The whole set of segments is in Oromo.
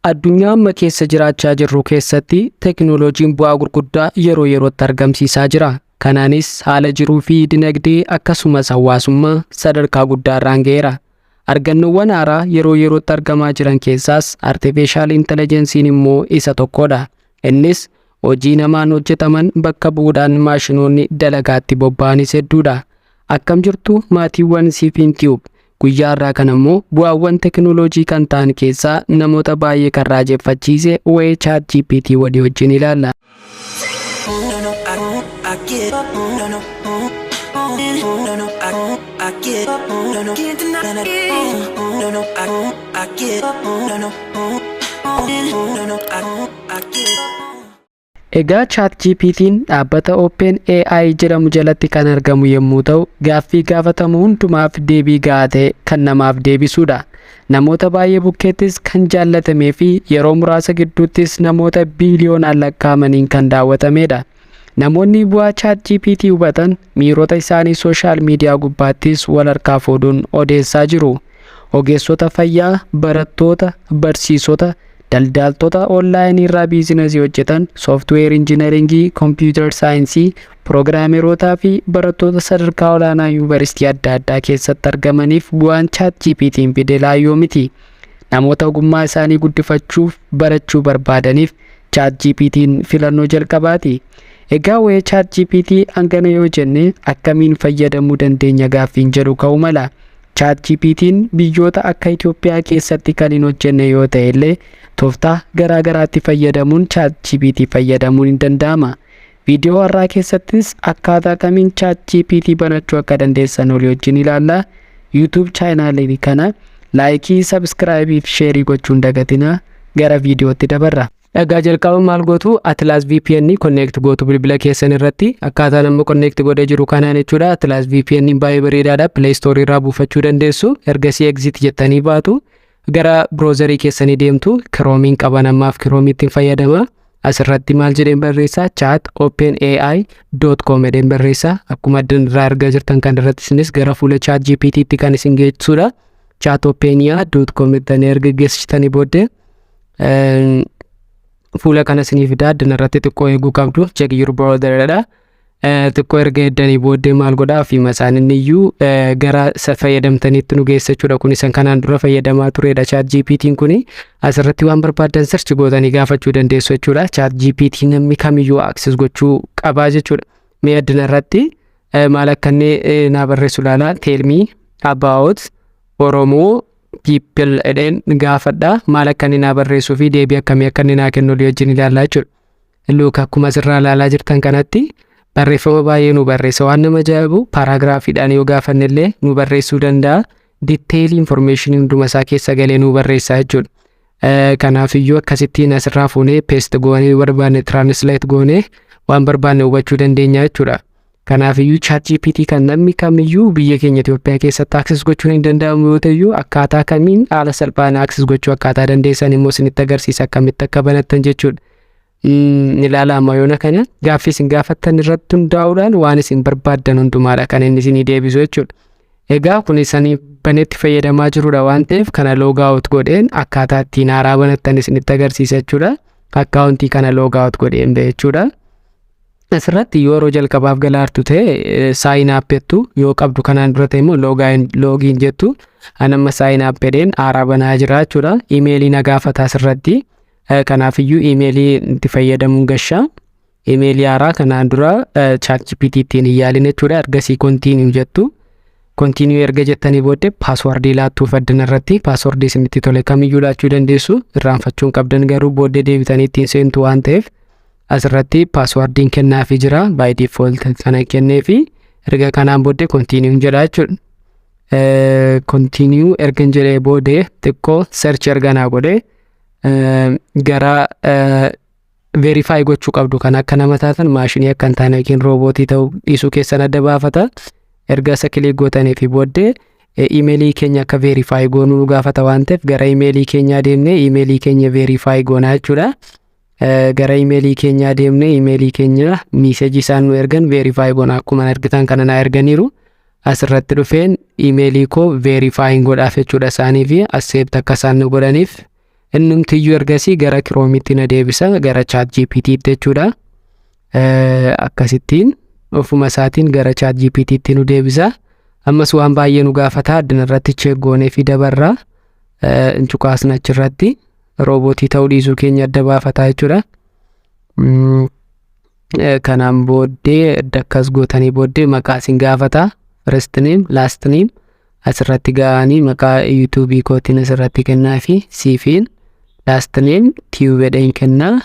Addunyaa amma keessa jiraachaa jirru keessatti teekinooloojiin bu'aa gurguddaa yeroo yerootti argamsiisaa jira. Kanaanis haala jiruu fi dinagdee akkasumas hawaasummaa sadarkaa guddaa irraan ga'eera. Argannoowwan haaraa yeroo yerootti argamaa jiran keessaas artificial intelligenceiin immoo isa tokkodha. Innis hojii namaan hojjetaman bakka bu'uudhaan maashinoonni dalagaatti bobba'anis hedduudha. Akkam jirtu, maatiiwwan Siifin Tube? Guyyaa har'aa kana immoo bu'aawwan teekinooloojii kan ta'an keessaa namoota baay'ee kan raajeffachiise waa'ee ChatGPT walii wajjin ilaalla. No, no, I get up. No, no, no, no, I get up. No, no, can't deny it. No, no, I get up. No, no, no, no, I get up. Egaa ChatGPT'n dhaabbata Open AI jedhamu jalatti kan argamu yommuu ta'u, gaaffii gaafatamu hundumaaf deebii gahaa ta'e kan namaaf deebisudha. Namoota baay'ee bukkeettis kan jaallatamee fi yeroo muraasa gidduuttis namoota biiliyoonaan lakkaa'amaniin kan daawwatamedha. Namoonni bu'aa ChatGPT hubatan miirota isaanii social media gubbaattis wal harkaa fuudhuun odeessaa jiru. Ogeessota fayyaa, barattoota, barsiisota, daldaaltota onlaayinii irraa businessii hojjetan, software engineeringii, computer scienceii, programmerootaa fi barattoota sadarkaa olaanaa yuunivarsiitii adda addaa keessatti argamaniif bu'aan ChatGPT'n fide laayyoo miti. Namoota ogummaa isaanii guddifachuuf barachuu barbaadaniif ChatGPT'n filannoo jalqabaati. Egaa waa'ee ChatGPT hangana yoo jenne, akkamiin fayyadamuu dandeenya gaaffiin jedhu ka'uu mala. ChatGPT'n biyyoota akka Itoophiyaa keessatti kan hin hojjenne yoo ta'e illee, tooftaa garaa garaatti fayyadamuun ChatGPT fayyadamuun hin danda'ama. Viidiyoo har'aa keessattis akkaataa kamiin ChatGPT banachuu akka dandeessan olii wajjin ilaalla. YouTube channelii kana likeii, subscribeii fi shareii gochuun dagatinaa. Gara viidiyootti dabarra. Egaa jalqaba maal gootu? Atlas VPN connect gootu bilbila keessan irratti, akkaataa nama connect godhee jiru kanaan jechuudha. Atlas VPN baay'ee bareedaadha. Play Store irraa buufachuu dandeessu. Ergasii exit jettanii baatu. Gara browserii keessanii deemtu. Chromeiin qaban ammaaf Chromeiitti fayyadama. Asirratti maal jedheen barreessa? Chat openai.com jedheen barreessa. Akkuma irraa argaa jirtan kan irratti isinis gara fuula Chat GPTtti kan isin geessudha. Chat openai.com jettanii erga geessitanii booddee fuula kana isinii fidaa. Addana irratti xiqqoo eeguu qabdu, check your browser. Xiqqoo erga eddanii booddee maal godhaa? Ofiima isaan inni iyyuu gara fayyadamtaniitti nu geessa jechuudha. Kun isan kanaan dura fayyadamaa turedha. Chat GPT'n kuni asirratti waan barbaadan search gootanii gaafachuu dandeessu jechuudha. Chat GPT namni kamiyyuu access gochuu qabaa jechuudha. Mee addana irratti maal akka inni naa barreessu ilaalaa. "Tell me about Oromoo people" jedheen gaafadha. Maal akka inni naa barreessuu fi deebii akkamii akka inni naa kennu walii wajjin ilaallaa jechuudha. Look, akkuma asirraa ilaalaa jirtan kanatti barreeffama baay'ee nu barreessa. Waan nama ajaa'ibu, paragraphiidhaan yoo gaafanne illee nu barreessuu danda'a. Detailii informationii hunduma isaa keessa galee nu barreessa jechuudha. Kanaaf iyyuu akkasittiin asirraa fuunee paste goonee, barbaanne translate goonee, waan barbaanne hubachuu dandeenya jechuudha. Kanaaf iyyuu ChatGPT kan namni kamiyyuu biyya keenya Itoophiyaa keessatti access gochuun hin danda'amu yoo ta'u, akkaataa kamiin haala salphaan access gochuu akkaataa dandeessan immoo isinitti agarsiisa, akkamitti akka banattan jechuudha. Ilaala, amma yoona kana gaaffii isin gaafattan irratti hundaa'uudhaan waan isin barbaaddan hundumaadha kan inni isinii deebisu jechuudha. Egaa kun isanii banetti fayyadamaa jirudha waan ta'eef, kana log out godheen akkaataa ittiin haaraa banattan isinitti agarsiisa jechuudha. Accountii kana log out godheen ba'e jechuudha. Asirratti yoo yeroo jalqabaaf galaartu ta'e sign up jettu, yoo qabdu kanaan dura ta'e immoo login jettu. An amma sign up jedheen haaraa banaa jira jechuudha. Emailii na gaafata asirratti. Kanaafiyyuu emailii itti fayyadamuun gashaa. Emailii haaraa kanaan dura ChatGPT ittiin hin yaalin jechuudha. Ergasii continue jettu. Continue erga jettanii booddee passwordii laattuuf addana irratti. Passwordii isinitti tole kamiyyuu laachuu dandeessu. Irraanfachuu hin qabdan garuu, booddee deebitanii ittiin seentu waan ta'eef. Asirratti passwordiin kennaafii jira, by default kana kenneefi. Erga kanaan booddee continue jedha jechuudha. Continue erga jedhee booddee xiqqoo search erga naa godhee, gara verify gochuu qabdu kan akka nama taatan, maashinii akka hin taane yookiin roobootii ta'uu dhiisuu keessan adda baafata. Erga isa click gootanii fi booddee emailii keenya akka verify goonuu nu gaafata waan ta'eef, gara emailii keenyaa deemnee emailii keenya verify goonaa jechuudha. Gara emailii keenyaa deemnee emailii keenya messageii isaan nu ergan verify goona. Akkuma argitan kana naa erganiiru. Asirratti dhufeen emailii koo verify godhaaf jechuudha isaanii fi accept akka isaan nu godhaniif. Innumtiyyuu ergasii gara Chromeitti na deebisa, gara Chat GPTtti jechuudha. Akkasittiin ofuma isaatiin gara Chat GPTtti nu deebisa. Ammas waan baay'ee nu gaafata. Addana irratti check goonee fi dabarraa cuqaasna. Achirratti roobootii ta'uu dhiisuu keenya adda baafataa jechuudha. Kanaan booddee edda akkas gootanii booddee maqaa isin gaafata. First name, last name asirratti ga'anii maqaa YouTubeii kootiin asirratti kennaa fi siifiin last name tube jedheen kennaa.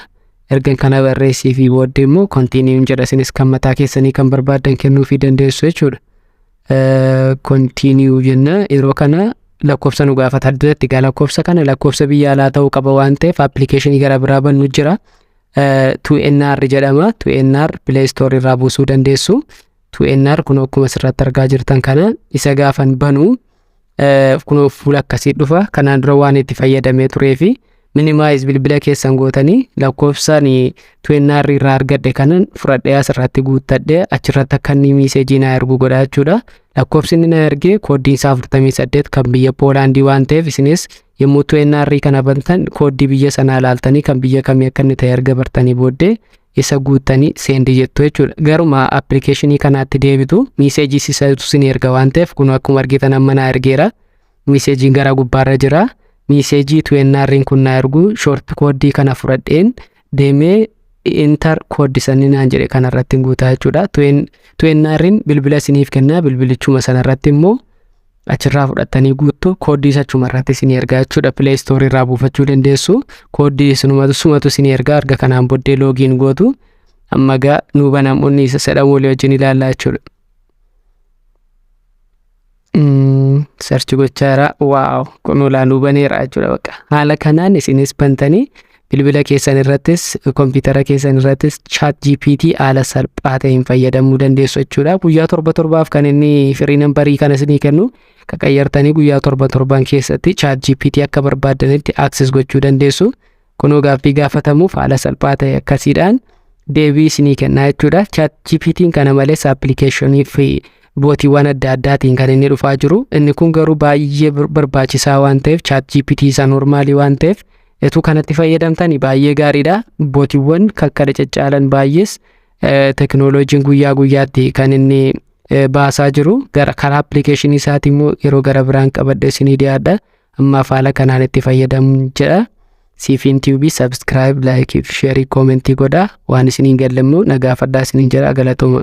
Erga kana barreessii fi booddee immoo continue jedha. Isinis kan mataa keessanii kan barbaaddan kennuufii dandeessu jechuudha. Continue jenna. Yeroo kana lakkoofsa nu gaafata. Addatti egaa lakkoofsa kana lakkoofsa biyya alaa ta'uu qaba waan ta'eef appilikeeshinii gara biraa bannu jira. 2NR jedhama. 2NR Play Store irraa buusuu dandeessu. 2NR kun akkuma asirratti argaa jirtan kana isa gaafan banuu kun fuula akkasii dhufa. Kanaan dura waan itti fayyadamee turee fi minimize bilbila keessan gootanii lakkoofsaan 2NR irraa argadhe kanan fudhadhee asirratti guuttadhee achirratti akka inni messageii naa ergu godha jechuudha. Lakkoofsi inni na ergee kooddiin isaa 48 kan biyya Poolaandii waan ta'eef, isinis yommuu 2NR kana bantan kooddii biyya sanaa ilaaltanii kan biyya kamii akka inni ta'e erga bartanii booddee isa guuttanii send jettu jechuudha. Garuma appilikeeshinii kanaatti deebitu, messageii isatu isin erga waan ta'eef kun akkuma argitan amma naa ergeera. Messageiin gara gubbaarra jira. Messageii 2NR'n kun naa ergu short kooddii kana fudhadheen deemee enter kooddii sanii naan jedhe kanarratti guutaa jechuudha. 2NR'n bilbila isiniif kennaa, bilbilichuma sanarratti immoo achirraa fudhattanii guuttu, kooddii isa achuma irratti isinii ergaa jechuudha. Play Store irraa buufachuu dandeessu. Kooddii isinumatu sumatu isinii ergaa. Erga kanaan booddee login gootu. Amma gaa nu banamoonni isa sedhamu walii wajjin ilaallaa jechuudha. Search gochaa jira. Wow, kun olaanuu baneera jechuudha bakka. Haala kanaan isinis bantanii bilbila keessan irrattis kompiitara keessan irrattis Chat GPT haala salphaa ta'een fayyadamuu dandeessu jechuudha. Guyyaa 7 7f kan inni free numberii kana isinii kennu. Qaqayyartanii guyyaa 7 7 keessatti Chat GPT akka barbaaddanitti access gochuu dandeessu. Kunoo gaaffii gaafatamuuf haala salphaa ta'e akkasiidhaan deebii isinii kennaa jechuudha. Chat GPT'n kana malees appilikeeshinii fi botiiwwan adda addaatiin kan inni dhufaa jiru. Inni kun garuu baay'ee barbaachisaa waan ta'eef, Chat GPT isa normalii waan ta'eef, etuu kanatti fayyadamtanii baay'ee gaariidha. Botiiwwan kan kana caccaalan baay'ees teknooloojiin guyyaa guyyaatti kan inni baasaa jiru. Gara karaa appilikeeshinii isaatii immoo yeroo gara biraan qabadhe isinii dhiyaadha. Ammaaf haala kanaan itti fayyadamu jedha. Siifiin Tube subscribe, like, share, commentii godhaa. Waan isiniin galle immoo na gaafadhaa isiniin jedha. Galatooma.